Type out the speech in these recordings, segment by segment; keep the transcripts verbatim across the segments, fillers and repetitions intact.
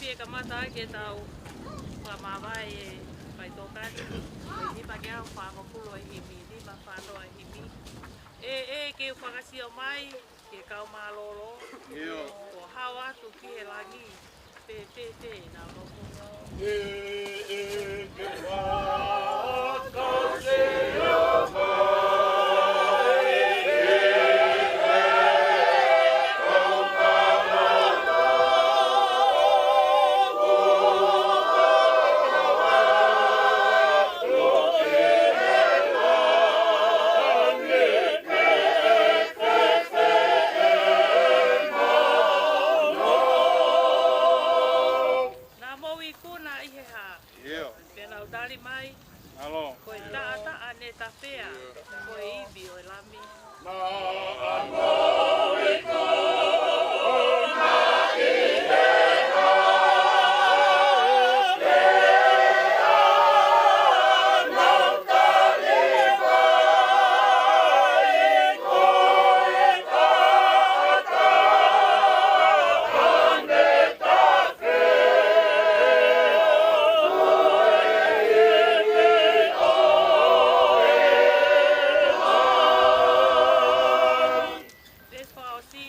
Pea kamata ke tau fakamāvae e faitokani, ʻi he nima ke au fāngofulu e himi, nima fānoa e himi. ʻE, ʻe, ke u fakasio mai, ke kau mālōlō. ʻIo. Ko hao atu ki he langi, pē, pē, pē, na mo mo. ʻE, ʻe, ke fakasio mai. Naʻa mou ikuna ʻi he hā? ʻIo. Pea nau tali mai. ʻAlo. Ko e taʻataʻa ne tafea, ko e ivi ʻo e Lami. Veesi fakaʻosi,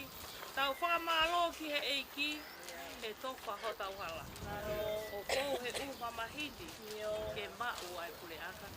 tau fakamālō ki he ʻEiki, he tofa hotau hala. ʻO pou he ʻū mamahi ni, ke maʻu ʻa e puleʻanga.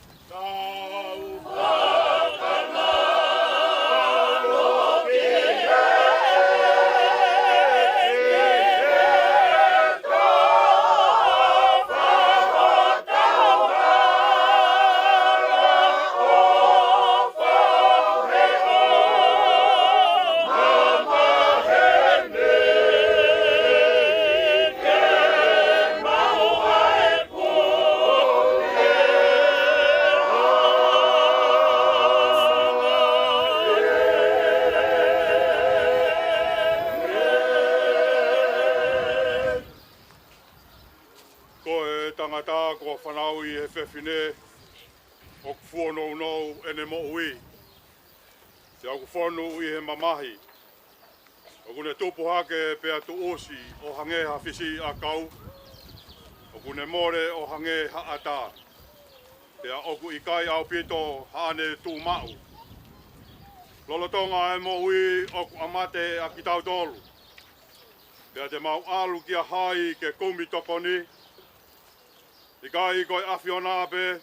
Ko e tangata kuo fanauʻi ʻe he fefine, ʻoku fuonounou ʻene moʻui. Pea ʻoku fonu ʻi he mamahi. ʻOku ne tupu hake pea tuʻusi ʻo hangē ha fisi ʻakau. ʻOku ne mole ʻo hangē ha ʻatā. Pea ʻoku ʻikai ʻaupito haʻane tuʻumaʻu. Lolotonga e moʻui ʻoku ʻa mate ʻa kitautolu. Pea te mau ʻalu kia hai ke kumi tokoni? ʻIkai ko e ʻAfiona pē?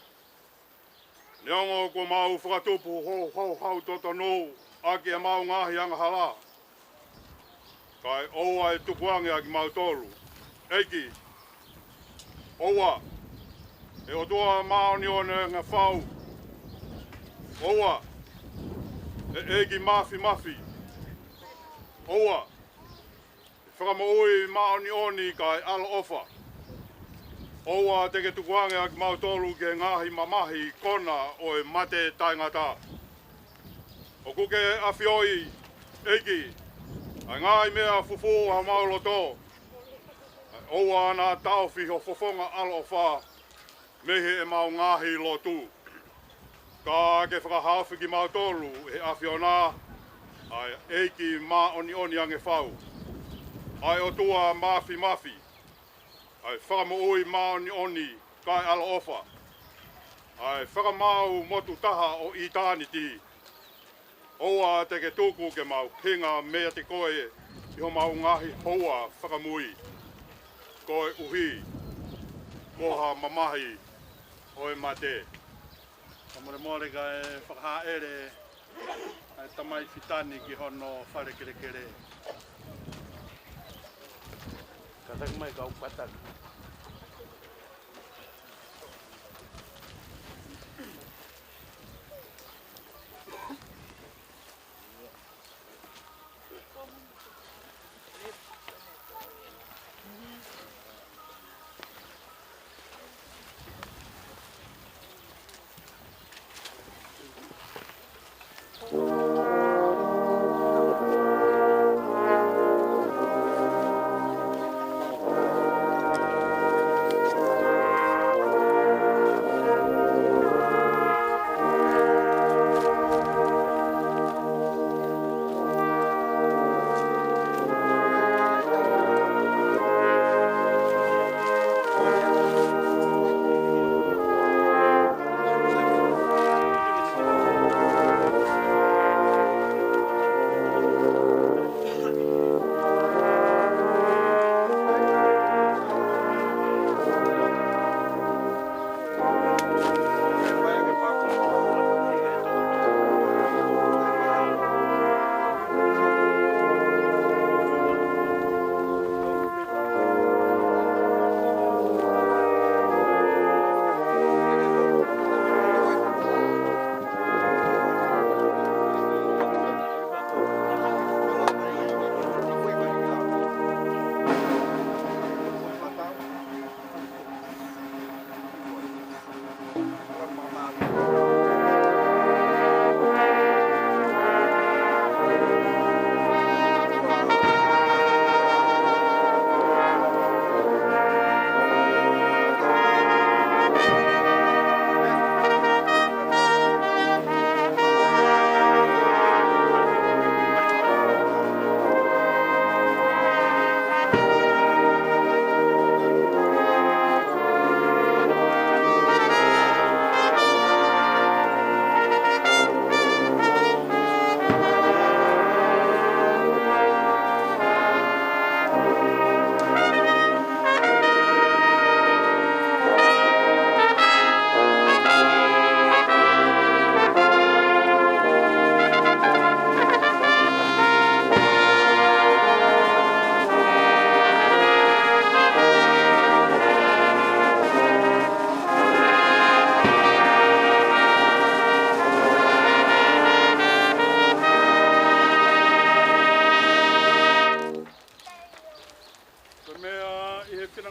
Neongo kuo mau fakatupu houhau totonu ʻaki ʻemau ngaahi angahala, kae ʻoua ʻe tukuange ʻa kimautolu, ʻEiki. ʻOua, ʻe ʻOtua māʻoniʻoni ange fau. ʻOua, ʻe ʻEiki Māfimafi. ʻOua, ʻe Fakamoʻui māʻoniʻoni kae ʻaloʻofa. ʻOua te ke tukuange ʻa kimautolu ki he ngaahi mamahi kona ʻo e mate taʻengata. ʻOku ke ʻafioʻi, ʻEiki, ʻa e ngaahi meʻa fufū ʻa homau loto. ʻOua naʻa taʻofi ho fofonga ʻaloʻofa mei heʻemau ngaahi lotu. Ka ke fakahaofi kimautolu ʻe he ʻAfiona, ʻa e ʻEiki māʻoniʻoni ange fau, ʻa e ʻOtua Māfimafi, ʻa e Fakamoʻui māʻoniʻoni kae ʻaloʻofa, ʻa e Fakamaau motu taha ʻo ʻitāniti. ʻOua te ke tuku ke mau hinga meiate koe ʻi homau ngaahi houa fakamui. Koeʻuhi ko ha mamahi ʻo e mate. Ka molemole kae fakahāʻele ʻa e tamai fitani ki hono fale kelekele. Kātaki mai kau kātaki.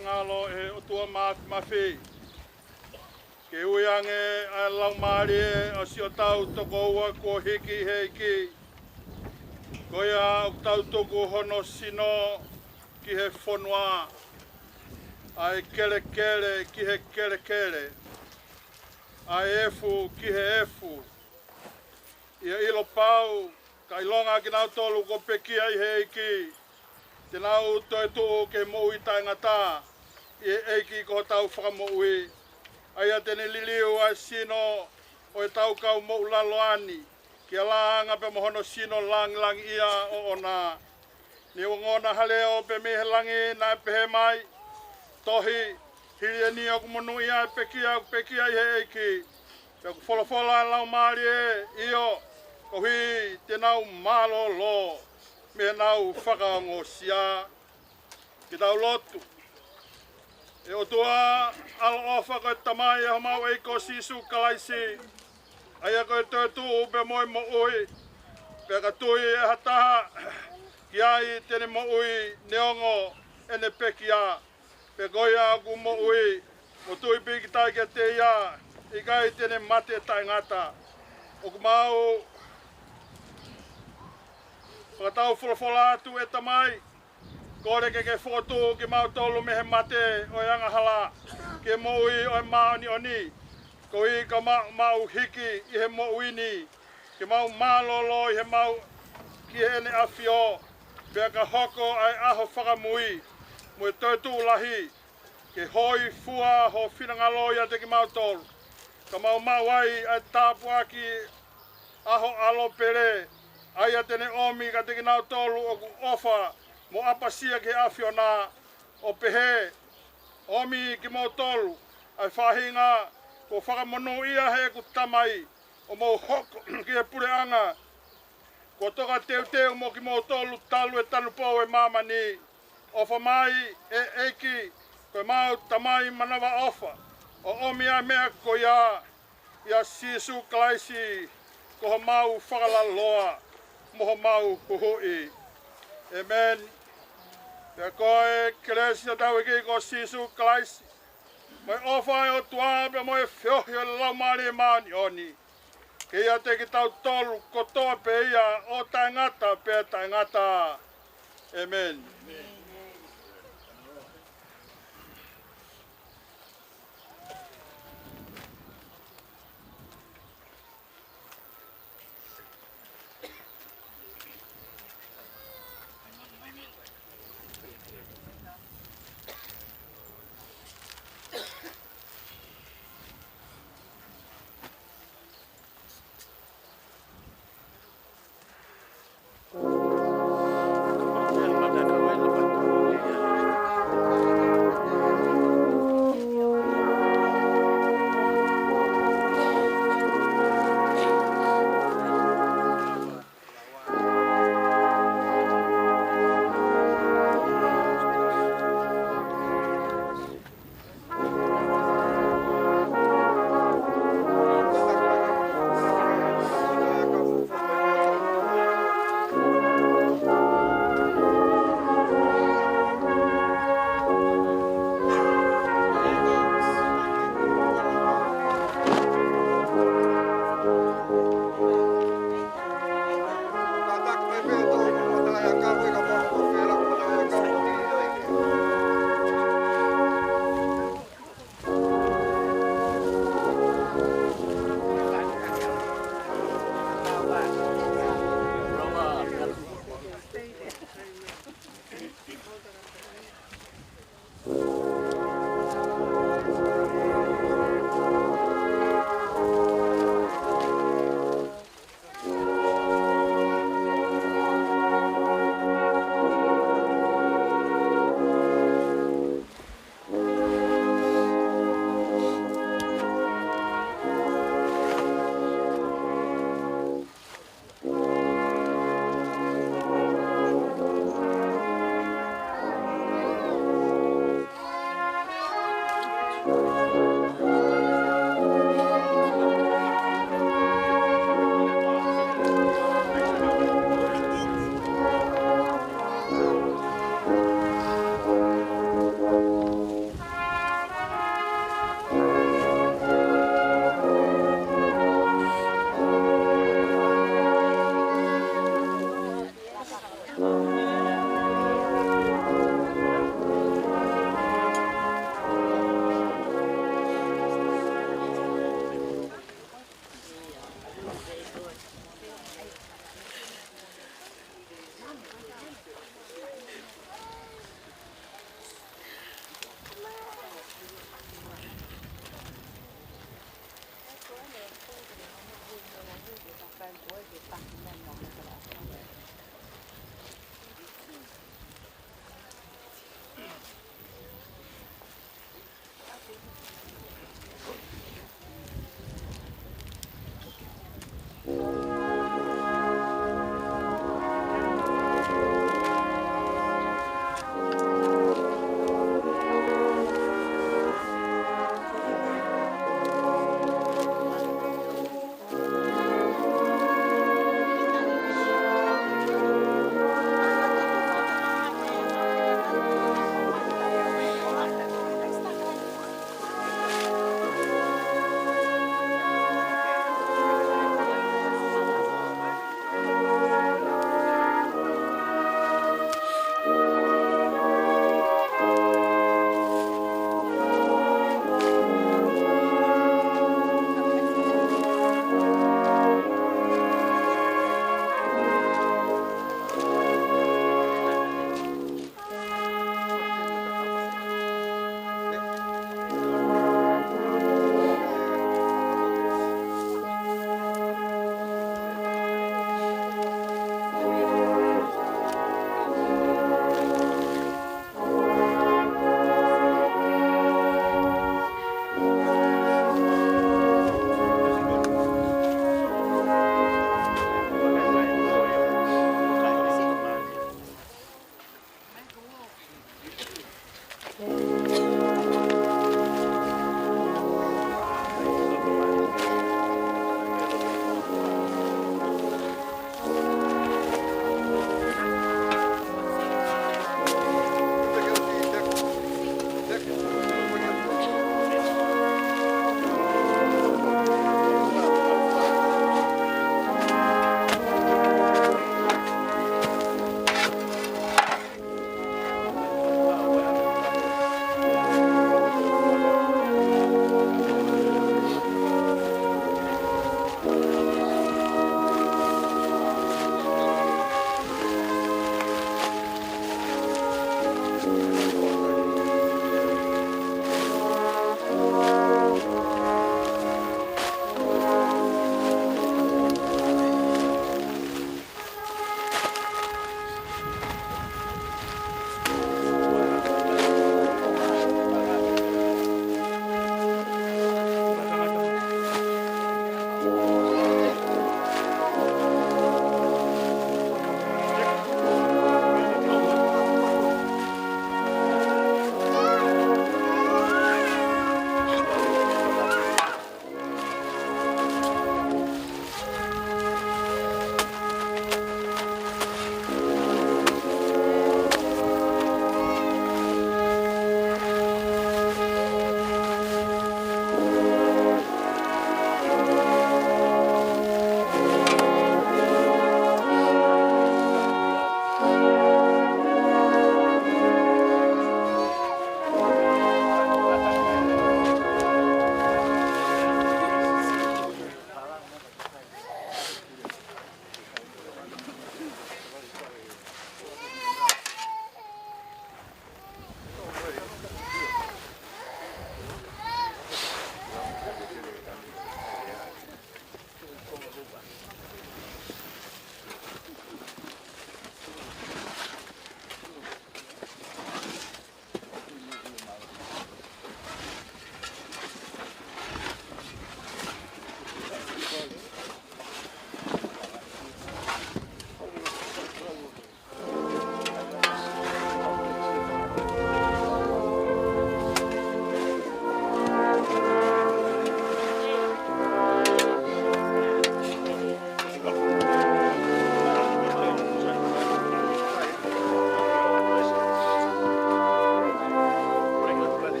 Ngalo ʻe he ʻOtua Māfimafi, ke ui ange ʻa e laumālie ʻa siʻotau tokoua kuo hiki ʻe he ʻEiki, ko ia ʻoku tau tuku hono sino ki he fonua, ʻa e kelekele ki he kelekele, ʻa e efu ki he efu. ʻIo, ʻilo pau, ka ʻilonga kinautolu kuo pekia ʻi he ʻEiki, te nau toetuʻu ki he moʻui taʻengata ʻi he ʻEiki ko hotau Fakamoʻui, ʻa ia te ne liliu ʻa e sino ʻo ʻetau kau moʻulaloa ni, ke ala ange pē mo hono sino langilangiʻia ʻoʻona. Ne u ongona ha leʻo pē mei he langi naʻe pehē mai, Tohi, hili eni ʻoku monūʻia ʻa e pekia ʻoku pekia ʻi he ʻEiki, pea ʻoku folofola ʻa e Laumālie, ʻio, koeʻuhi te nau mālōlō mei heʻenau fakaongosia. Ke tau lotu. ʻE ʻOtua ʻaloʻofa, ko e Tamai ʻa homau ʻEiki ko Sīsū Kalaisi, ʻa ia ko e toetuʻu pea mo e moʻui, pea ka tui ʻe ha taha ki ai te ne moʻui neongo ʻene pekia, pea ko ia ʻoku moʻui mo tui pīkitai kiate ia, ʻikai te ne mate taʻengata. ʻOku mau fakataufolofola atu, ʻe Tamai, kole ke ke fokotuʻu kimautolu mei he mate ʻo e angahala ki he moʻui ʻo e māʻoniʻoni, koeʻuhi ka mau, mau hiki ʻi he moʻui ni, ke mau mālōlō ʻi heʻemau ki heʻene ʻAfio, pea ka hoko ʻa e ʻaho fakamui mo e toetuʻu lahi, ke hōifua ho finangalo ʻiate kimautolu, ka mau maʻu ai ʻa e tāpuaki ʻa ho ʻAlo pele, ʻa ia te ne ʻomi kiate kinautolu ʻoku ʻofa mo ʻapasia ki he ʻAfiona, ʻo pehē, ʻOmi kimoutolu, ʻa e faʻahinga kuo fakamonūʻia ʻe heʻeku Tamai, ʻo mou hoko ki he puleʻanga kuo tokateuteu mo kimoutolu talu e tanupou ʻo e māmani. ʻOfa mai, ʻe ʻEiki, ko ʻemau Tamai manavaʻofa, ʻo ʻomi ʻa e meʻa ko ia ʻia Sīsū Kalaisi, ko homau Fakalaloa mo homau Huhuʻi. ʻĒmeni. Pea ko e kelesi ʻa hotau ʻEiki ko Sīsū Kalaisi, mo e ʻofa ʻa e ʻOtua, pea mo e feohi ʻa e Laumālie Māʻoniʻoni, ke ʻiate kitautolu kotoa pē ia ʻo taʻengata pea taʻengata. ʻĒmeni.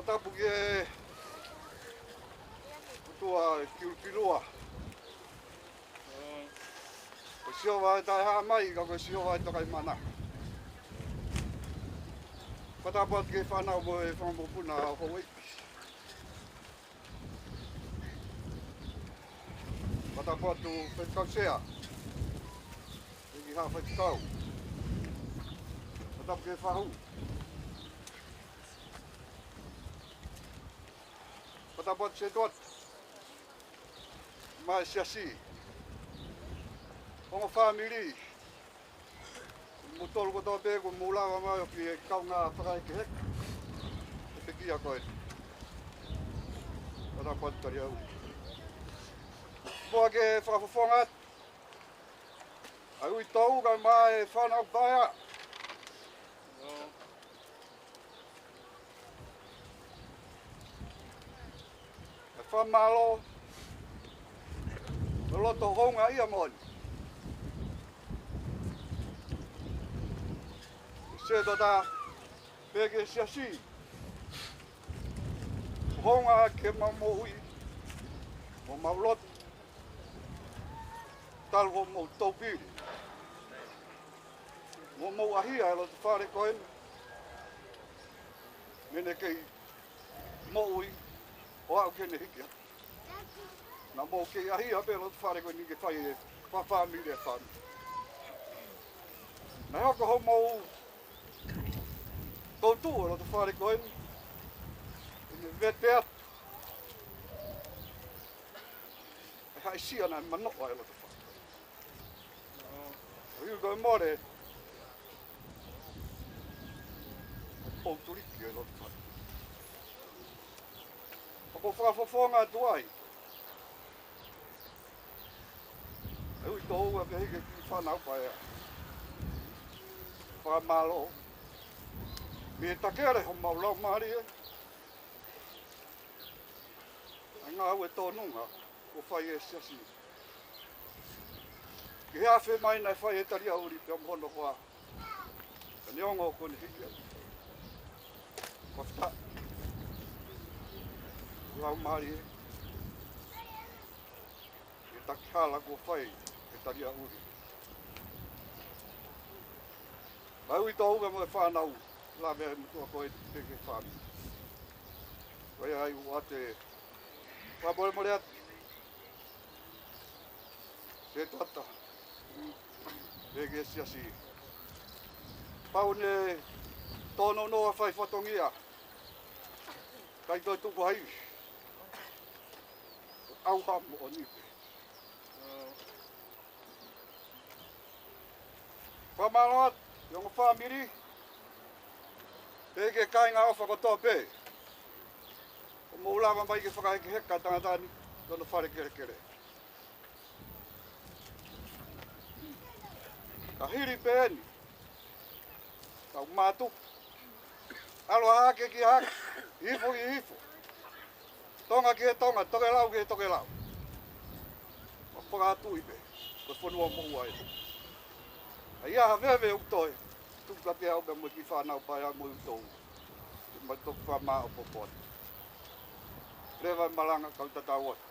Tapu ki he ʻOtua ʻi Kilukilua. Ko Sihova ʻe Taʻehāmai, ka ko Sihova ʻe Tokaimaʻananga. Fakatapu atu ki he fānau mo e fanga mokopuna ʻo Houʻeiki. Fakatapu atu Faifekau Sea, ʻEiki Haʻa Faifekau. Fakatapu ki he fahu. Fakatapu atu Setuata, mo e siasi, ongo fāmili, mou tolu kotoa pē kuo mou lava mai ʻo fie kaungā fakahekeheka e pekia ko eni. Fakatapu atu Taliaʻuli. Muʻa ke fakafofonga atu ʻa e uitou kae ʻumaʻā e fānau paea. ʻE fakamālō, ʻo loto houngaʻia moʻoni ki he Setuata pea ki he siasi. Hounga ki heʻemau moʻui, mo ʻemau lotu, talu hoʻomou toupili, mo hoʻomou ʻahia e lotofale ko eni, meʻa ne kei moʻui ʻo aʻu ki heʻene hiki atu. Naʻa mou kei ʻahia pē lotofale ko eni ke fai e fakafāmili e fāmili. Naʻe hoko hoʻomou toutuʻu e lotofale ko eni, ʻene vete atu e haʻisia naʻe manoʻo ai e lotofale. ʻO ʻikai mole, ʻo poutuliki e lotofale. ʻOku ou fakafofonga atu ai e uitou ʻa e kiʻi fānau paea. Fakamālō mei he takele homau laumālie ʻa e ngāue tōnunga kuo fai ʻe he siasi. Ki he afe mai naʻe fai ʻe Taliaʻuli pea mo hono hoa, ka neongo kuo ne hiki atu. Fakafetaʻi ki he laumālie ʻi he taki hala kuo fai ʻe Taliaʻuli. Mo e uitou mo e fānau, lave ai e motuʻa ko eni pea ki he fāmili. Ko ia ai ʻoku ou ʻoatu e fakamolemole atu ki he Setuata pea ki he siasi. Pau ne tōnounou ʻa e fai fatongia, ʻikai toe tuku ha ivi. ʻAuha moʻoni pē. Fakamālō atu ki he ongo fāmili, pea ki he kāinga ʻofa kotoa pē, kuo mou lava mai ke fakahekeheka e tangata ni ki hono fale kelekele. Ka hili pē eni, tau mātuku. ʻAlu hake ki hake, hifo ki hifo, tonga ki he tonga, tokelau ki he tokelau. Mo fakatuʻi pē ko e fonua moʻua eni. ʻA ia ha veve ʻoku toe, tuku kiate au pea mo e kiʻi fānau paea mo e uitou, ke mau toki fakamāʻopoʻopo atu. Leva e malanga, kau tatau atu.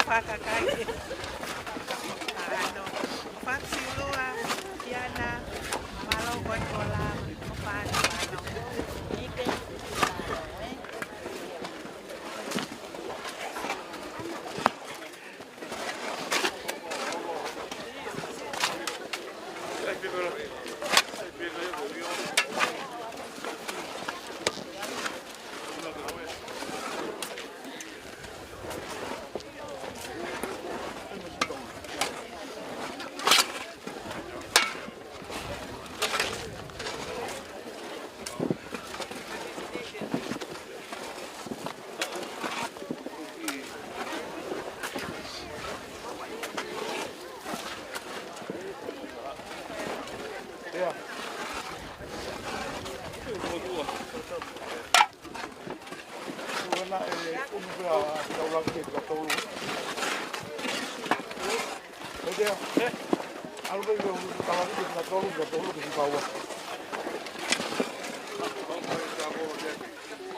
Fakakai. Ano, faksiulua, Tiana, Malo, Koikola, Fano, Fano. Ike.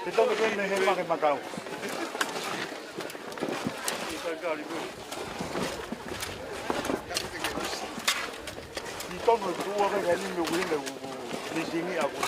Te tau ke ne he make matau. Ni tonu e tua ke ni me uine u ni sini aku.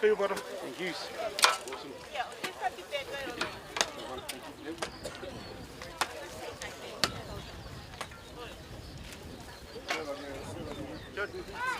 Thank you, brother. Thank you. Awesome. Thank you.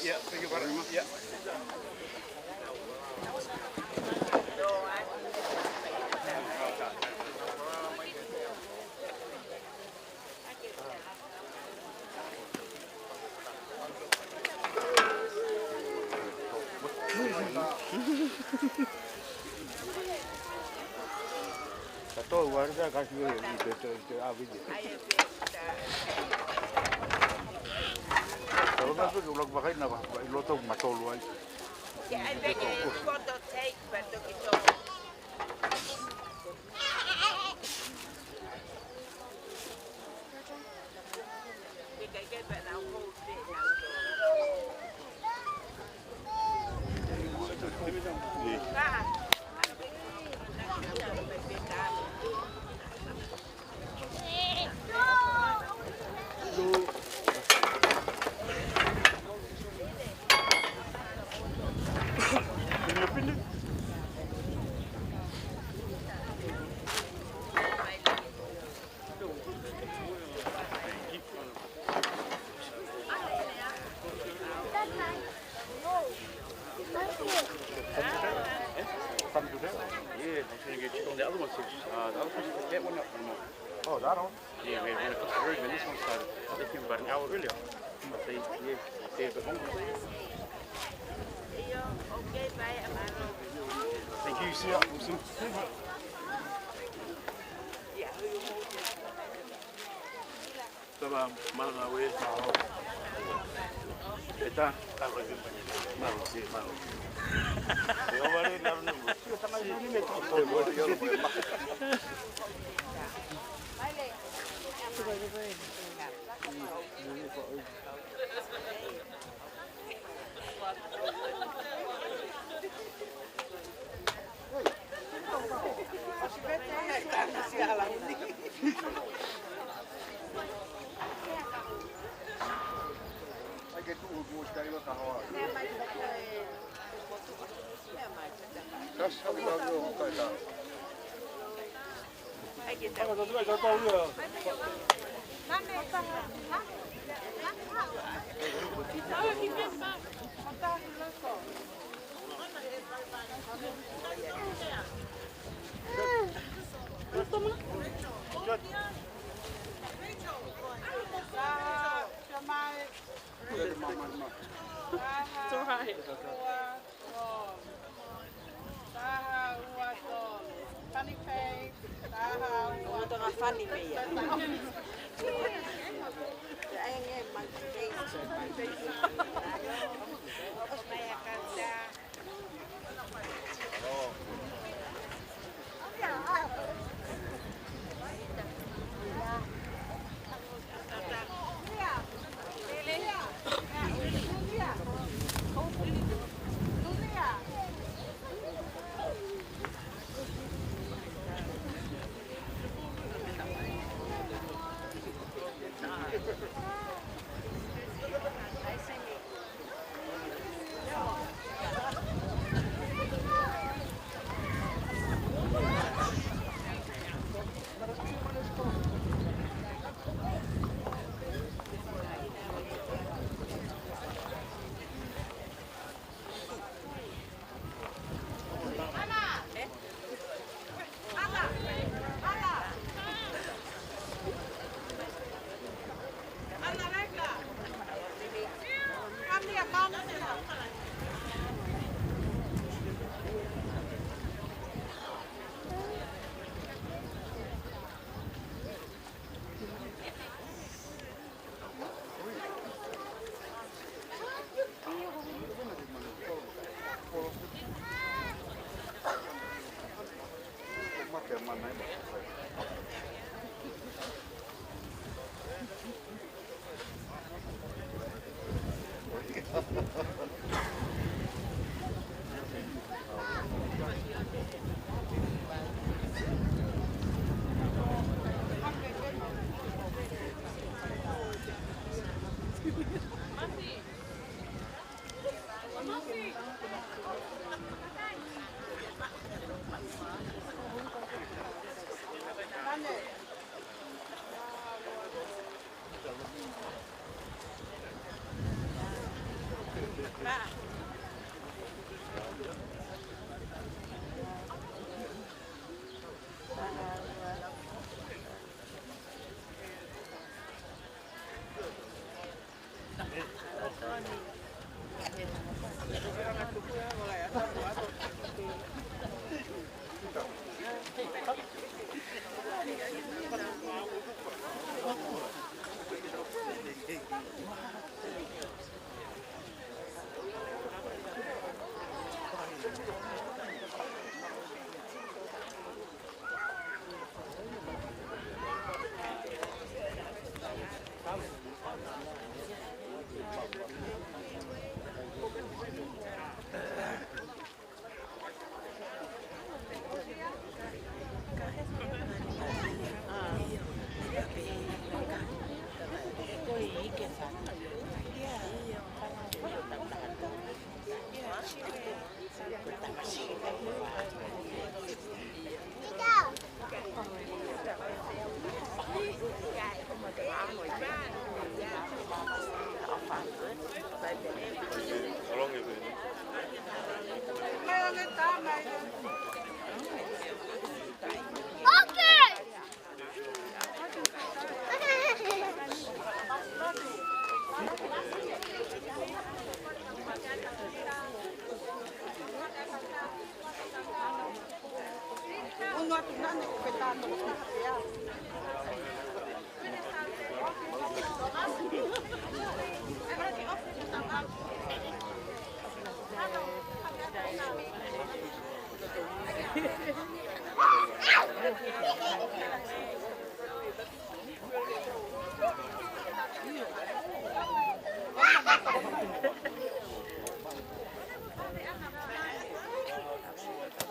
Yeah, thank you very much. Yeah. Ka tau wari ka kasi ʻi te, te, te ʻavi te. Tau ka tu, ʻuluaki vakai na, ʻi loto matolu ai. Yeah, I bet you photo take, but look at all. Fun to do. Yeah, I'm trying to get you on the other one, so, uh, the other person put that one up for me. Oh, that one? Yeah, we had one across the road, and this one started, I think, about an hour earlier. But they, yeah, they're a bit hungry. Thank you, sir. Awesome. Tava, malanga we. Eta. Malo, si, malo. E o vale na no. It's all right. Taha, ua, tolu. Funny face. Taha, ua, tolu. Funny face.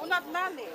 Unat nani.